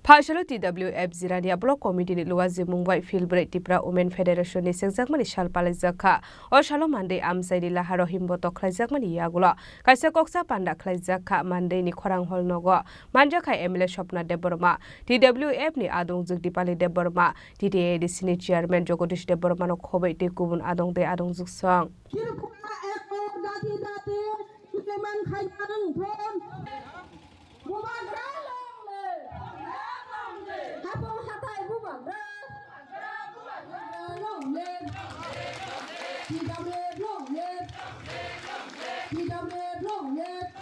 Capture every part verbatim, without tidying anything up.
Phaisalo T W F Jirania Block Committee ni luajimung bai Philbwrwi Tipra Women Federation ni sengjakmani sal palaijak kha. O salo Monday amchaini laharo himbotok khlaijakmani yagulo kaisa koksa panda khlaijak kha. Monday ni khorang hall nogo manjakha M L A Swapna Debbarma, T W F ni adongjwk Dipali Debbarma, T T A D C ni chairman Jagadish Debbarma no khobwi tei kubun adong tei adongjwk song. Kirkukha ekor dati dati implement khaina wngthon. Bubagra long live! Hapung hathai bubagra! Bubagra long live! T W F long live! T W F long live!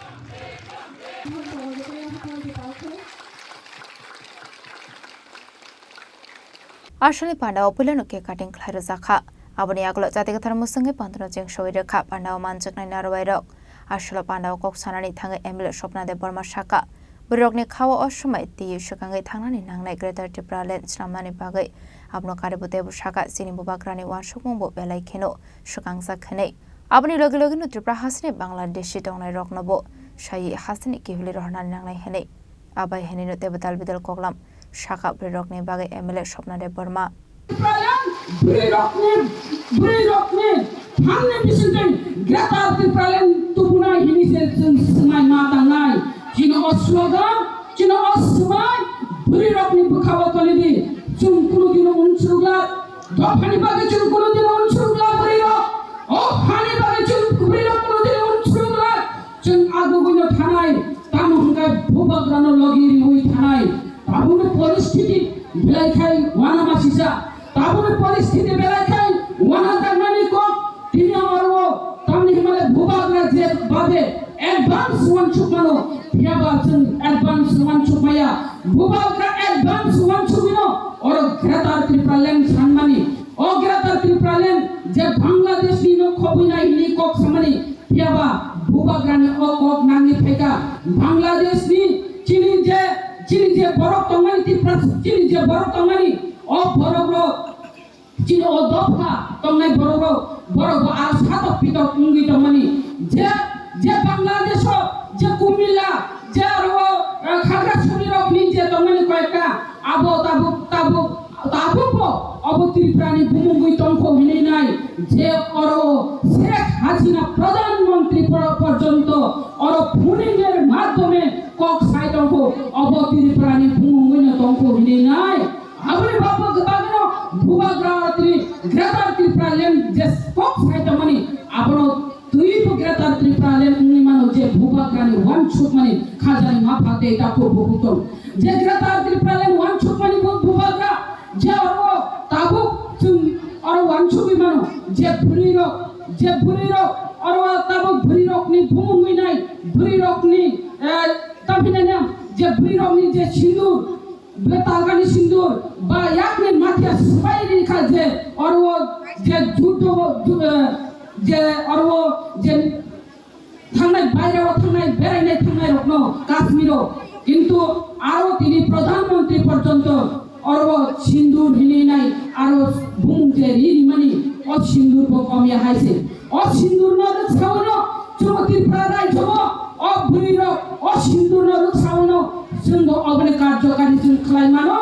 Aswkni pandao puilano cake cutting khlai rwjak kha. Aboni yagulo jati kwthar mwswngwi pandano chengsowi rwkha pandao manjaknai narwai rok. Aswkno pandao kok sanani thangwi M L A Swapna Debbarma sakha, bwrwirokni khao o swmai twiwi swkangwi thangnani nangnai Greater Tipraland snamnani bagwi. Abono karwi bo teibo sakha, chini bubagrani uansukmung bo belai kheno swkangjak hwnwi. Aboni logi logino Tripura hasteni Bangladeshi tongnairokno bo saiwi hasteni kihuli rohornani nangnai hwnwi. Abai hinwino teibo dal bidal koklam sakha bwrwirokni bagwi M L A Swapna Debbarma. Bwrwirokni, bwrwirokni thangnai bisingtwi Greater Tipraland tubunai hini se chwng swmai ma tangnai. Chini o slogan, chini o swmai bwrwirokni bwkhao tonidi. Chwng kunu dino unsukla, dophani bagwi chwng kunu dino unsukla bwrwirok. O hani bagwi chwng bwrwirok kunu dino unsukla. Chwng agugwino thanai, tamo hwnkhe bubagrano logi riwi thanai. Tabukni poristhiti belai khai uanamasisa. Tabukni poristhiti belai khai uanajakmani kok tini oro tamni hwnmale bubagra je babe advance uansukmano, phiyaba chwng advance uansukmaya. Bubagra advance uansukmino oro Greater Tipraland sanmani. O Greater Tipraland je Bangladeshni no khobwinai hwnwi kok samani. Phiyaba bubagrani o kok nangwi phaikha. Bangladeshni chini je, chini je borok tongmani, Tipra chini je borok tongmani, o borokrok chini o dopha tongnai borokrok, borok bo aro satok pitok wngwi tongmani. Je, je Bangladesho, je Kumila, je aro, eh, Khagrasarirokni je tongmani koyekta, abo tabuk, tabuk Tabukbo obo Tripurani bumungwi tongkho hinwi nai je oro Sheikh Hasina Pradhan Mantri por-, porjonto oro phoning er madhyome kok sai tongkho, obo Tripurani bumungwino tongkho hinwi nai. Aboni bagwi bagwino bubagra Tri-, Greater Tripura Land je kok sai tongmani abono Twibo Greater Tripura Land wngwi mano je bubagrani uansukmani khajani mapha tei takhuk bukhuk tong. Je Greater Tripura Land uansukmani bu-, bubagra je oro tabuk chwng oro uansugwi mano je bwrwirok, je bwrwirok oro tabuk bwrwirokni bumung wngwi nai bwrwirokni, eh, tamhinani je bwrwirokni je sindur Bwtalgani sindur ba yakni mathiya swbai rikha je oro je juddo, ju-, eh, je oro je thangnai bairao thangnai berainai thangnai rokno Kashmiro kintu aro tini Pradhan Mantri porjonto oro sindur hinwi nai aro bumung je ri rimani o sindur bo komya hai se. O sindurno rwksaono chwng Tripura rajyo o bwrwirok o sindurno rwksaono chwngbo oboni karjokari chwng khlai mano.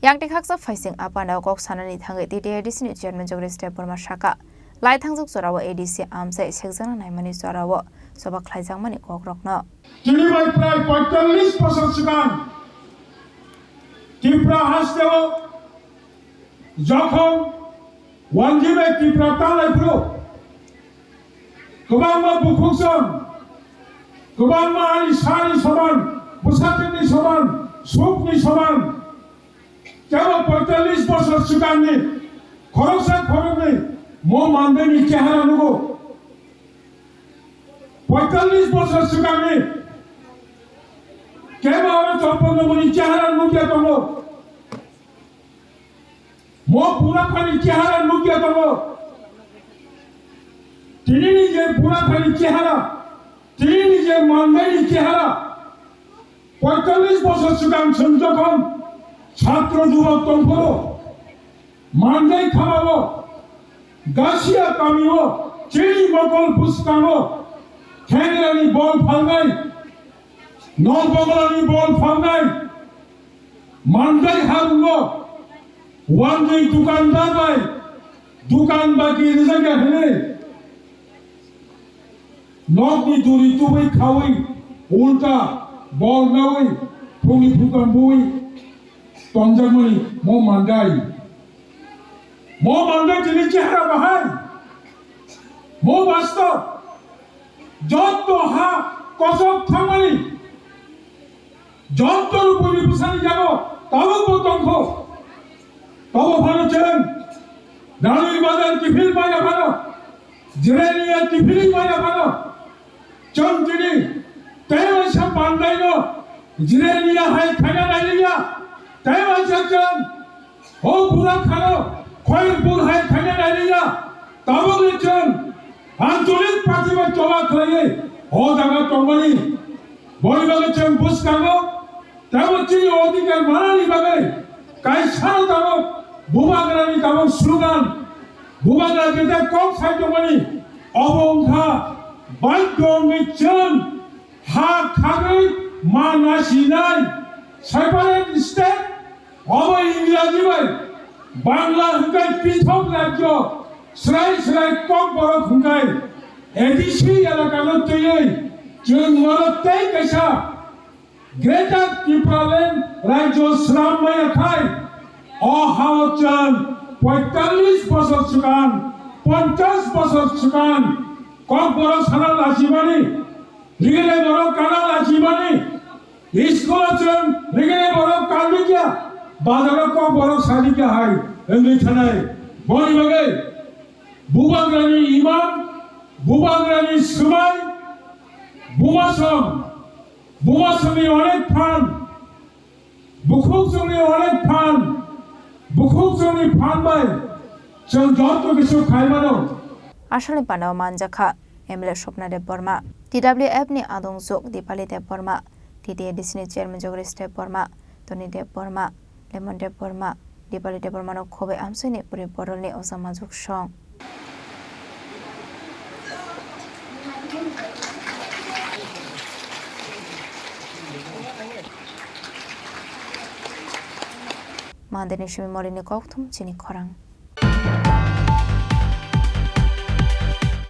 Yakni khaksa phaising a pandao kok sanani thangwi T T A D C ni chairman Jagadish Debbarma sakha, lai thangjak jorao A D C amchai sekjakna naimani jorao choba khlaijakmani kokrokno. Tini bai prai poitallis bosor swkang Tripura hasteo jokhon wanjwi bai Tripura tanglai phuru kwbangma bukhuk song, kwbangma ani sani soman, bwsatini soman, sukni soman, tebo poitallis bosor swkangni khoroksa khoroknwi mo mandaini chehara nugo. Poitallis bosor swkangni kebo oro chopon nogoni chehara nukya tongo. Mo pura phani chehara nukya tongo. Tinini je pura phani chehara, tinini je mandaini chehara, poitallis bosor swkang chwng jokhon chhatro jubok tongphuru, manjai khamao, Gasia kamio, chini mokol bwskango, thengrani bol phalnai, nolboglani bol phalnai, Mandai harungo wanjwi dukandar bai dukan bagi rijak ya hwnwi nokni duri tubui khaui ulta bol naui phungni phukam bui tongjakmani mo mandai. Mo mandai tini chehra bahai. Mo basto jotto ha kosok thangmani. Jontoni bwsani yago tabukbo tongkho. Tobo phano chwng Rani Bazar kiphil maya phano, Jirania kiphil maya phano, chwng tini tei waisa Mandaino Jirania hai khaina nailiya, tei waisa chwng O bura khano Khoirbur hai khaina nailiya, tabukni chwng ancholik party bai choba khlaiwi o jaga tongmani. Boni bagwi chwng bwskango teibo chini odhikar manani bagwi kaisano tabuk bubagrani tabuk slogan, bubagra jeta kok sai tongmani, obo wngkha baidhyo wngwi chwng ha khagwi ma nasinai separate state. Obo Ingraji bai Bangla hwnkhe pithok rajyo, srai srai Kokborok hwnkhe A D C elakano twiwi chwng bono tei kaisa Greater Tipraland rajyo swnam maya khai, o hao chwng poitallis bosor swkang, ponchash bosor swkang Kokborok sana lachimani, rigene borok kana lachimani, School-o chwng rigini borok kanlikya, bazaro kok borok salikya hai wngwi thanai. Boni bagwi bubagrani imang, bubagrani swmai, bumasong, bumasongni onek phan, bukhukchongni onek phan, bukhukchongni phan bai chwng joto kisu khaimano. Asalni pandao manjakha M L A Swapna Debbarma, T W F ni adongjwk Dipali Debbarma, T T A D C ni chairman Jagresh Debbarma, Tony Debbarma, Lemon Debbarma, Dipali Debbarmano khobai amchaini puri bororni oja majuk song. Mandeni simi molini kokthum chini khorang.